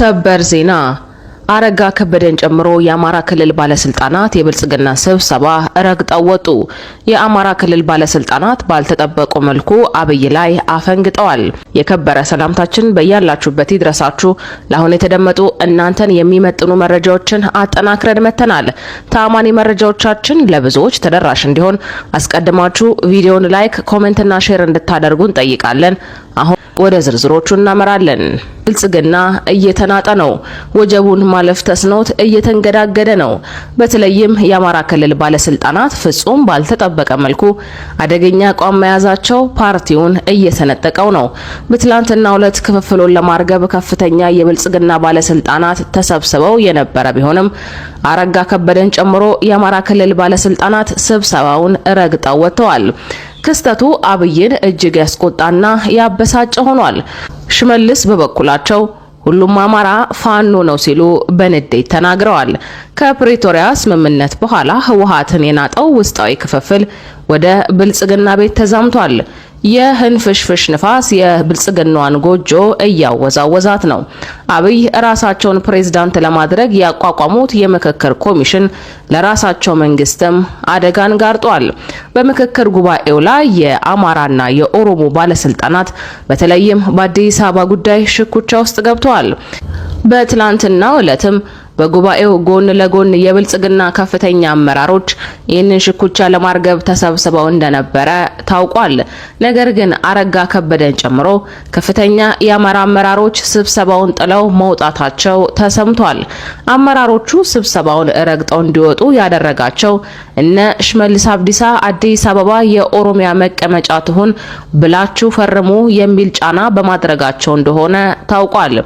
ሰበር ዜና! አረጋ ከበደን ጨምሮ የአማራ ክልል ባለስልጣናት የብልጽግና ስብሰባ ረግጠው ወጡ። የአማራ ክልል ባለስልጣናት ባልተጠበቁ መልኩ አብይ ላይ አፈንግጠዋል። የከበረ ሰላምታችን በያላችሁበት ይድረሳችሁ። ለአሁን የተደመጡ እናንተን የሚመጥኑ መረጃዎችን አጠናክረን መጥተናል። ታማኒ መረጃዎቻችን ለብዙዎች ተደራሽ እንዲሆን አስቀድማችሁ ቪዲዮን like፣ comment ና share እንድታደርጉ እንጠይቃለን። አሁን ወደ ዝርዝሮቹ እናመራለን። ብልጽግና እየተናጠ ነው። ወጀቡን ማለፍ ተስኖት እየተንገዳገደ ነው። በተለይም የአማራ ክልል ባለስልጣናት ፍጹም ባልተጠበቀ መልኩ አደገኛ አቋም መያዛቸው ፓርቲውን እየሰነጠቀው ነው። በትላንትናው ዕለት ክፍፍሉን ለማርገብ ከፍተኛ የብልጽግና ባለስልጣናት ተሰብስበው የነበረ ቢሆንም አረጋ ከበደን ጨምሮ የአማራ ክልል ባለስልጣናት ስብሰባውን ረግጠው ወጥተዋል። ክስተቱ አብይን እጅግ ያስቆጣና ያበሳጨ ሆኗል። ሽመልስ በበኩላቸው ሁሉም አማራ ፋኖ ነው ሲሉ በንዴት ተናግረዋል። ከፕሪቶሪያ ስምምነት በኋላ ህወሓትን የናጠው ውስጣዊ ክፍፍል ወደ ብልጽግና ቤት ተዛምቷል። የህንፍሽፍሽ ንፋስ የብልጽግናዋን ጎጆ እያወዛወዛት ነው። አብይ ራሳቸውን ፕሬዝዳንት ለማድረግ ያቋቋሙት የምክክር ኮሚሽን ለራሳቸው መንግስትም አደጋን ጋርጧል። በምክክር ጉባኤው ላይ የአማራና የኦሮሞ ባለስልጣናት በተለይም በአዲስ አበባ ጉዳይ ሽኩቻ ውስጥ ገብተዋል። በትላንትናው ዕለትም በጉባኤው ጎን ለጎን የብልጽግና ከፍተኛ አመራሮች ይህንን ሽኩቻ ለማርገብ ተሰብስበው እንደነበረ ታውቋል። ነገር ግን አረጋ ከበደን ጨምሮ ከፍተኛ የአማራ አመራሮች ስብሰባውን ጥለው መውጣታቸው ተሰምቷል። አመራሮቹ ስብሰባውን ረግጠው እንዲወጡ ያደረጋቸው እነ ሽመልስ አብዲሳ አዲስ አበባ የኦሮሚያ መቀመጫ ትሁን ብላችሁ ፈርሙ የሚል ጫና በማድረጋቸው እንደሆነ ታውቋል።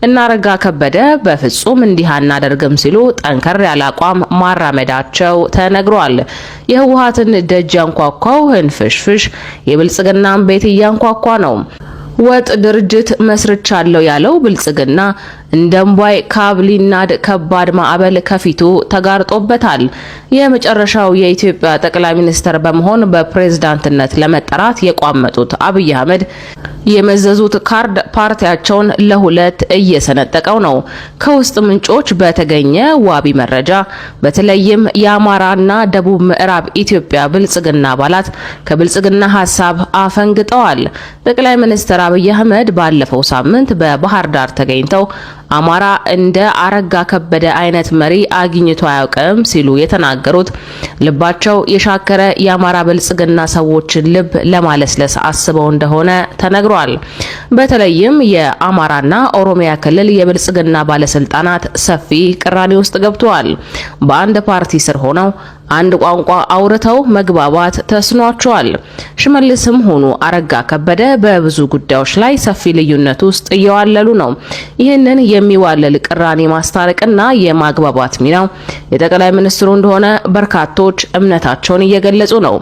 እነ አረጋ ከበደ በፍጹም እንዲህ አናደርግም ሲሉ ጠንከር ያለ አቋም ማራመዳቸው ተነግሯል። የህወሓትን ደጅ ያንኳኳው ህንፍሽፍሽ የብልጽግናን ቤት እያንኳኳ ነው። ወጥ ድርጅት መስርቻለሁ ያለው ብልጽግና እንደ እምቧይ ካብ ሊናድ ከባድ ማዕበል ከፊቱ ተጋርጦበታል። የመጨረሻው የኢትዮጵያ ጠቅላይ ሚኒስትር በመሆን በፕሬዝዳንትነት ለመጠራት የቋመጡት አብይ አህመድ የመዘዙት ካርድ ፓርቲያቸውን ለሁለት እየሰነጠቀው ነው። ከውስጥ ምንጮች በተገኘ ዋቢ መረጃ በተለይም የአማራና ደቡብ ምዕራብ ኢትዮጵያ ብልጽግና አባላት ከብልጽግና ሀሳብ አፈንግጠዋል። ጠቅላይ ሚኒስትር አብይ አህመድ ባለፈው ሳምንት በባህር ዳር ተገኝተው አማራ እንደ አረጋ ከበደ አይነት መሪ አግኝቶ አያውቅም ሲሉ የተናገሩት ልባቸው የሻከረ የአማራ ብልጽግና ሰዎችን ልብ ለማለስለስ አስበው እንደሆነ ተነግሯል። በተለይም የአማራና ኦሮሚያ ክልል የብልጽግና ባለስልጣናት ሰፊ ቅራኔ ውስጥ ገብተዋል። በአንድ ፓርቲ ስር ሆነው አንድ ቋንቋ አውርተው መግባባት ተስኗቸዋል። ሽመልስም ሆኑ አረጋ ከበደ በብዙ ጉዳዮች ላይ ሰፊ ልዩነት ውስጥ እየዋለሉ ነው። ይህንን የሚዋለል ቅራኔ ማስታረቅና የማግባባት ሚናው የጠቅላይ ሚኒስትሩ እንደሆነ በርካቶች እምነታቸውን እየገለጹ ነው።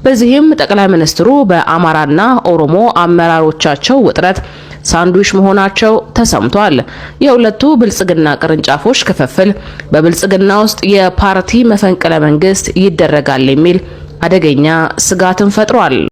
በዚህም ጠቅላይ ሚኒስትሩ በአማራና ኦሮሞ አመራሮቻቸው ውጥረት ሳንድዊች መሆናቸው ተሰምቷል። የሁለቱ ብልጽግና ቅርንጫፎች ክፍፍል በብልጽግና ውስጥ የፓርቲ መፈንቅለ መንግስት ይደረጋል የሚል አደገኛ ስጋትን ፈጥሯል።